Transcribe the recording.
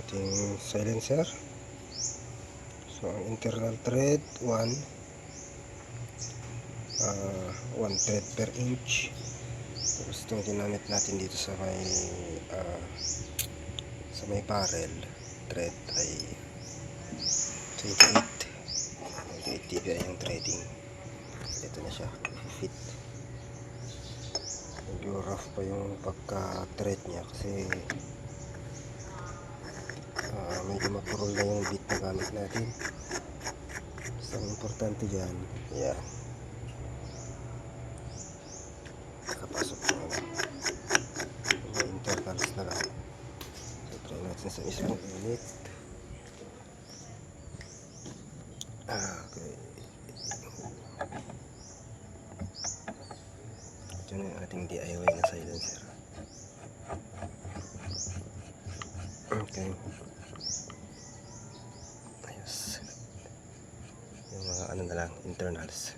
ating silencer. So ang internal thread 1 thread per inch. Tapos itong ginamit natin dito sa may barrel thread ay 28 dpi yung threading. Ito na siya, fit. Medyo rough pa yung pagka thread niya kasi medyo mapurol na yung bit na gamit natin. So ang importante dyan, yan, nakapasok na mga internals na lang. So try natin sa mismong init. Okay, ito na yung ating DIY na silencer. Okay, ayos yung mga ano na lang, internals.